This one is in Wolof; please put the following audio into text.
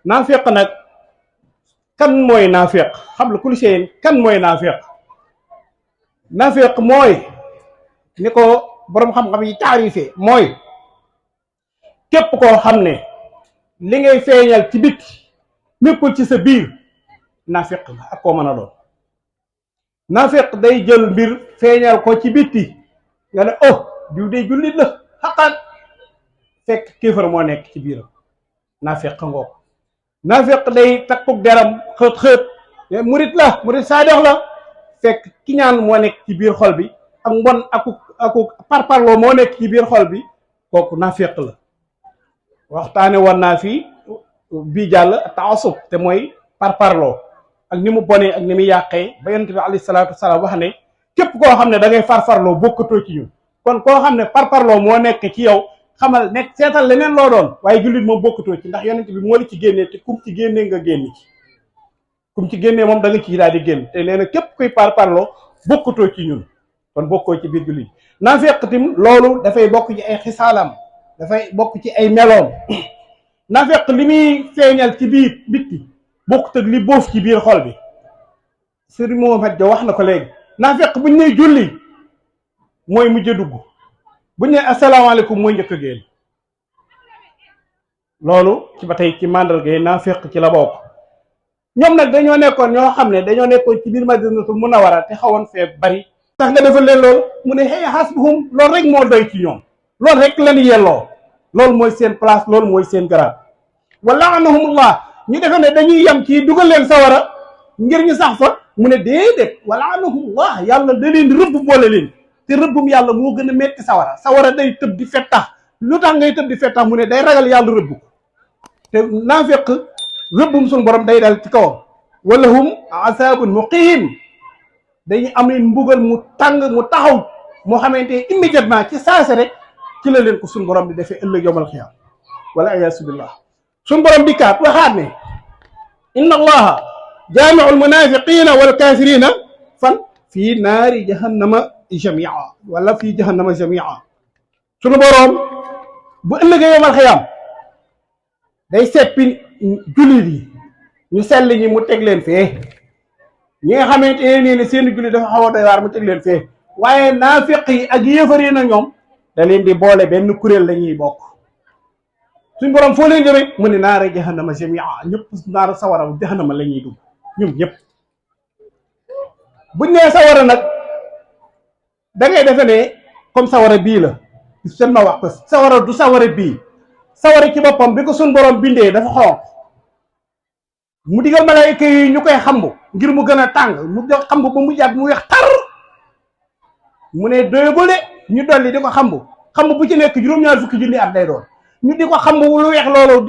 naafiq nag kan mooy naafiq xam la kulli shay'in kan mooy naafiq naafiq mooy ni ko boroom xam-xam yi taarife mooy képp koo xam ne li ngay feeñal ci biti nekkul ci sa biir naafiq la ak koo mën a doon naafiq day jël mbir feeñal ko ci biti nga ne oh diw day jullit la xaqaan fekk kéefar moo nekk ci biiram naafiq ngoog naafiq day takkuk deram xët murit la murit saadex la fekk kiñaan moo nekk ci biir xol bi ak mbon aku parparloo moo nekk ci biir xol bi kooku naafiq la waxtaane woon naa fii bii jàll taasub te mooy parparloo ak ni mu bonee ak ni mu yàqee ba yonent bi alayhi salaatu wasalaam wax ne képp koo xam ne da ngay farfarloo bokkatoo ci ñun kon koo xam ne parparloo moo nekk ci yow xamal nekk seetal leneen loo doon waaye jullit moom bokkatoo ci ndax yonent bi moo la ci génnee te kum ci génnee nga génn ci kum ci génnee moom da nga ci daal di génn te nee na képp kuy parparloo bokkatoo ci ñun kon bokkoo ci biir jullit naafiq tim loolu dafay bokk ci ay xisaalam dafay bokk ci ay meloom naafiq li muy feeñal ci biir bitti bokkut ak li boof ci biir xol bi Sëriñ Muhammad Ja wax na ko léegi naafiq buñ ne julli mooy mujj dugg buñ ne asalaamaaleykum mooy njëkk a génn loolu ci ba tey ci màndarga yi naafiq ci la bokk ñoom nag dañoo nekkoon ñoo xam ne dañoo nekkoon ci biir Madinatul Munawwara te xawoon fee bari tax nga defal leen loolu mu ne hey hasbuhum loolu rek moo doy ci ñoom loolu rek lañu yelloo loolu mooy seen place loolu mooy seen garab wala anahumullah ñu defe ne dañuy yem ci dugal leen sawara ngir ñu sax fa mu ne déedéet wala anahumullah yàlla da leen di rëbb boole leen te rëbbum yàlla moo gën a metti sawara day tëb di fettax lu tax ngay tëb di fettax mu ne day ragal yàlla rëbb ko te naafiq rëbbum suñu borom day dal ci kawam wala hum azabun muqim dañuy am leen mbugal mu tàng mu taxaw moo xamante immédiatement ci saase rek ci la leen ko suñu borom di defee ëllëg yawmal xiyaam wala ayaasu billah suñu borom di kaat waxaat ne inna allaha jaamiu almunafiqina walkafirina fan fii naari jahannama jamia wala fii jahannama jamia suñu borom bu ëllëgee yawmal xiyaam day seppi jullit yi ñu sell ñi mu teg leen fee ñi nga xamante ne seen jullit dafa xaw a doy waar mu teg leen fee waaye naafiq yi ak yéefar yi na ñoom da leen di boole benn kuréel la ñuy bokk suñ borom foo leen jëmee mu ne naara jahannama jamia ñëpp naara sawara jahannama la ñuy dugg ñoom ñëpp buñ nee sawara nag da ngay defe ne comme sawara bii la seen ma wax ko sawara du sawara bii sawara ci boppam bi ko suñ borom bindee dafa xonq mu digal malaayika yi ñu koy xambu ngir mu gën a tàng mu xambu ba mu yàgg mu weex tar mu ne doyagul de ñu dolli di ko xambu bu ci nekk juróom-ñaar fukki junni at day doon ñu di ko xambu lu weex loolu